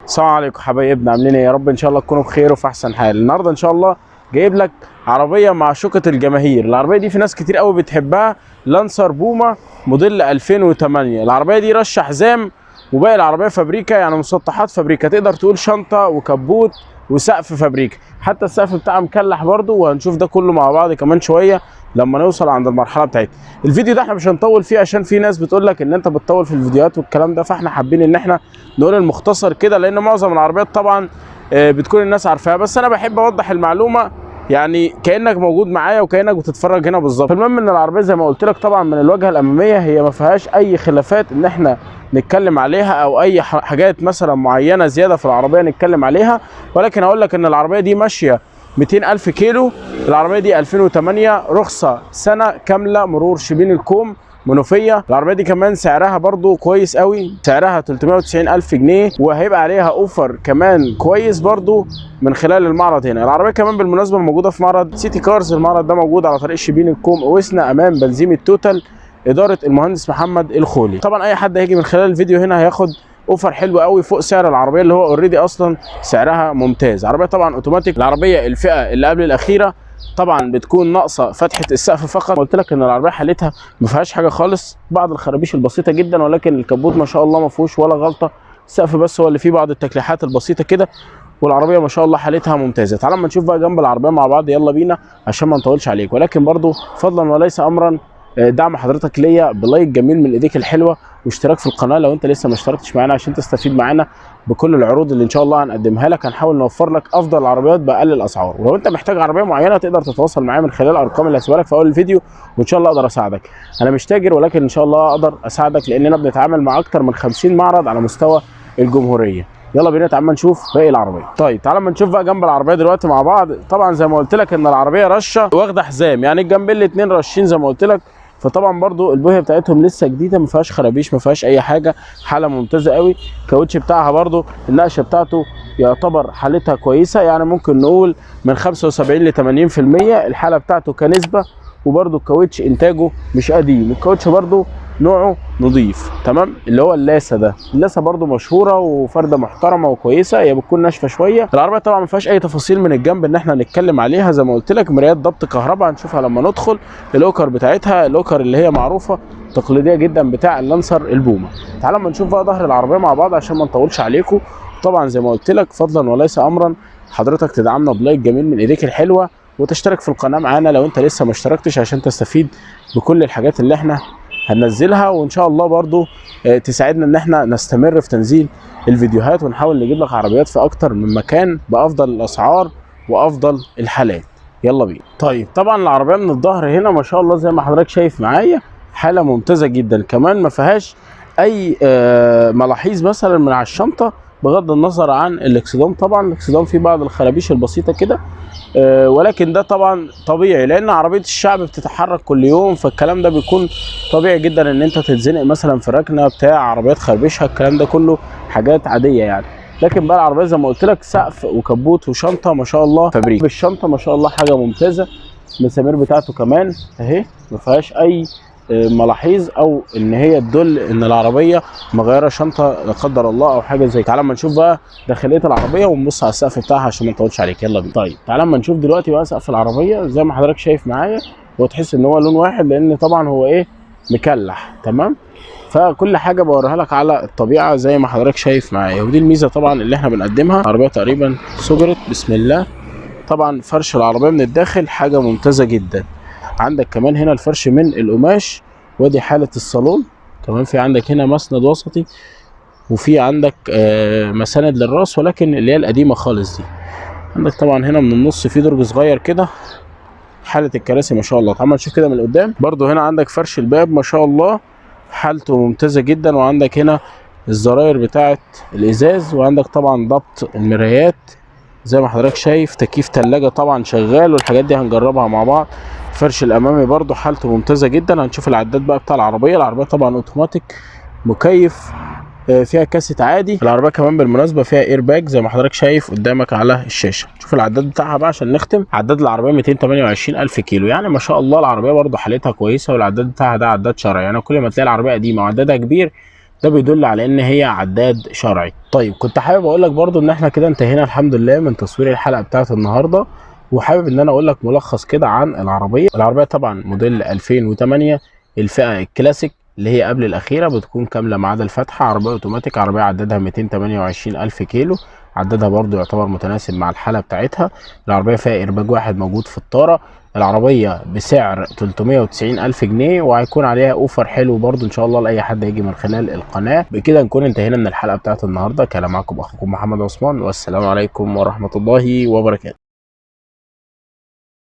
السلام عليكم حبايبنا، عاملين ايه؟ يا رب ان شاء الله تكونوا بخير وفي احسن حال. النهارده ان شاء الله جايب لك عربية معشوقه الجماهير. العربية دي في ناس كتير قوي بتحبها، لانسر بوما موديل 2008. العربية دي رش حزام وباقي العربية فابريكا، يعني مسطحات فابريكا، تقدر تقول شنطه وكبوت وسقف فابريكا، حتى السقف بتاعها مكلح برضو، وهنشوف ده كله مع بعض كمان شوية لما نوصل عند المرحلة بتاعتها. الفيديو ده احنا مش هنطول فيه عشان في ناس بتقول لك ان انت بتطول في الفيديوهات والكلام ده، فاحنا حابين ان احنا نقول المختصر كده، لان معظم العربيات طبعا بتكون الناس عارفاها، بس انا بحب اوضح المعلومة يعني كانك موجود معايا وكانك بتتفرج هنا بالظبط. المهم ان العربية زي ما قلت لك طبعا من الواجهة الامامية هي ما فيهاش اي خلافات ان احنا نتكلم عليها او اي حاجات مثلا معينة زيادة في العربية نتكلم عليها، ولكن هقول لك ان العربية دي ماشية 200 ألف كيلو. العربية دي 2008، رخصة سنة كاملة، مرور شبين الكوم منوفية. العربية دي كمان سعرها برضو كويس قوي، سعرها 390 ألف جنيه، وهيبقى عليها offer كمان كويس برضو من خلال المعرض هنا. العربية كمان بالمناسبة موجودة في معرض سيتي كارز، المعرض ده موجود على طريق شبين الكوم اوسنا امام بنزيم التوتال، إدارة المهندس محمد الخولي. طبعا أي حد هيجي من خلال الفيديو هنا هياخد offer حلو قوي فوق سعر العربية اللي هو already اصلا سعرها ممتاز. عربية طبعا اوتوماتيك، العربية الفئة اللي قبل الاخيرة، طبعا بتكون ناقصه فتحه السقف فقط. قلت لك ان العربية حالتها ما فيهاش حاجة خالص، بعض الخرابيش البسيطة جدا، ولكن الكبوت ما شاء الله ما فيهوش ولا غلطه، السقف بس هو اللي فيه بعض التكليحات البسيطة كده، والعربية ما شاء الله حالتها ممتازة. تعالوا اما نشوف بقى جنب العربية مع بعض، يلا بينا عشان ما نطولش عليك. ولكن برضو فضلا وليس امرا، دعم حضرتك ليا ب like جميل من ايديك الحلوة، واشتراك في القناة لو انت لسه ما اشتركتش معانا عشان تستفيد معانا بكل العروض اللي ان شاء الله هنقدمها لك. هنحاول نوفر لك افضل العربيات باقل الاسعار، ولو انت محتاج عربية معينة تقدر تتواصل معايا من خلال الارقام اللي هسيبها لك في اول الفيديو، وان شاء الله اقدر اساعدك. انا مش تاجر، ولكن ان شاء الله اقدر اساعدك، لاننا بنتعامل مع اكتر من 50 معرض على مستوى الجمهورية. يلا بينا تعالى نشوف باقي العربية. طيب تعالى ما نشوف بقى جنب العربية دلوقتي مع بعض. طبعا زي ما قلت لك ان العربية رشه واخده حزام، يعني الجنبين الاثنين رشين زي ما قلت لك، فطبعا برضو البوهيه بتاعتهم لسه جديدة، ما فيهاش خرابيش، ما فيهاش اي حاجة، حاله ممتازة قوي. الكاوتش بتاعها برضو النقشه بتاعته يعتبر حالتها كويسة، يعني ممكن نقول من 75 ل 80% الحالة بتاعته كنسبة. وبرضو الكاوتش انتاجه مش قديم، الكاوتش برضو نوعه نظيف تمام، اللي هو اللاسه ده، اللاسه برضو مشهورة وفرده محترمه وكويسة، هي بتكون ناشفة شوية. العربية طبعا ما فيهاش اي تفاصيل من الجنب ان احنا نتكلم عليها، زي ما قلت لك مرايات ضبط كهرباء هنشوفها لما ندخل. الاوكر بتاعتها الاوكر اللي هي معروفة تقليدية جدا بتاع اللانسر البوما. تعالوا اما نشوف بقى ظهر العربية مع بعض عشان ما نطولش عليكم. طبعا زي ما قلت لك فضلا وليس امرا حضرتك تدعمنا ب like جميل من ايديك الحلوة، وتشترك في القناة معانا لو انت لسه ما اشتركتش عشان تستفيد بكل الحاجات اللي احنا هننزلها، وان شاء الله برضو تساعدنا ان احنا نستمر في تنزيل الفيديوهات، ونحاول نجيب لك عربيات في اكتر من مكان بافضل الاسعار وافضل الحالات. يلا بينا. طيب طبعا العربية من الظهر هنا ما شاء الله زي ما حضرتك شايف معايا حاله ممتازة جدا، كمان ما فيهاش اي ملاحيظ مثلا من على الشنطة، بغض النظر عن الاكسدام. طبعا الاكسدام فيه بعض الخرابيش البسيطة كده، ولكن ده طبعا طبيعي لان عربية الشعب بتتحرك كل يوم، فالكلام ده بيكون طبيعي جدا ان انت تتزنق مثلا في ركنه بتاع عربيات خربشها، الكلام ده كله حاجات عادية يعني. لكن بقى العربية زي ما قلت لك سقف وكبوت وشنطه ما شاء الله فابريك، الشنطة ما شاء الله حاجة ممتازة، المسامير بتاعته كمان اهي ما فيهاش اي ملاحيظ او ان هي تدل ان العربية مغيرة شنطه لا قدر الله او حاجة زي كده. تعالى اما نشوف بقى داخلية العربية ونبص على السقف بتاعها عشان ما نطولش عليك. يلا بينا. طيب تعالى اما نشوف دلوقتي بقى سقف العربية زي ما حضرتك شايف معايا، وتحس ان هو لون واحد لان طبعا هو ايه مكلح تمام، فكل حاجة بوريها لك على الطبيعة زي ما حضرتك شايف معايا، ودي الميزة طبعا اللي احنا بنقدمها. العربية تقريبا سجرت بسم الله. طبعا فرش العربية من الداخل حاجة ممتازة جدا، عندك كمان هنا الفرش من القماش، وادي حالة الصالون تمام. في عندك هنا مسند وسطي، وفي عندك مساند للراس، ولكن اللي هي القديمة خالص دي. عندك طبعا هنا من النص في درج صغير كده. حالة الكراسي ما شاء الله. تعال نشوف كده من قدام. برضو هنا عندك فرش الباب ما شاء الله حالته ممتازة جدا، وعندك هنا الزراير بتاعت الازاز، وعندك طبعا ضبط المرايات زي ما حضرتك شايف، تكييف تلاجة طبعا شغال، والحاجات دي هنجربها مع بعض. الفرش الامامي برضو حالته ممتازة جدا. هنشوف العداد بقى بتاع العربية. العربية طبعا اوتوماتيك، مكيف، فيها كاسيت عادي. العربية كمان بالمناسبة فيها اير باج زي ما حضرتك شايف قدامك على الشاشة. شوف العداد بتاعها بقى عشان نختم. عداد العربية 228 الف كيلو، يعني ما شاء الله العربية برضو حالتها كويسة، والعداد بتاعها ده عداد شرعي، يعني كل ما تلاقي العربية قديمة وعدادها كبير ده بيدل على ان هي عداد شرعي. طيب كنت حابب اقول لك برضو ان احنا كده انتهينا الحمد لله من تصوير الحلقة بتاعت النهارده، وحابب ان انا اقول لك ملخص كده عن العربية. العربية طبعا موديل 2008، الفئة الكلاسيك اللي هي قبل الاخيرة، بتكون كاملة ما عدا الفتحة، عربية اوتوماتيك، عربية عددها 228 الف كيلو، عددها برضو يعتبر متناسب مع الحالة بتاعتها. العربية فيها ايرباج واحد موجود في الطاره. العربية بسعر 390 الف جنيه، وهيكون عليها offer حلو برضو ان شاء الله لاي حد هيجي من خلال القناة. بكده نكون انتهينا من الحلقة بتاعت النهارده. كان معكم اخوكم محمد عثمان، والسلام عليكم ورحمة الله وبركاته.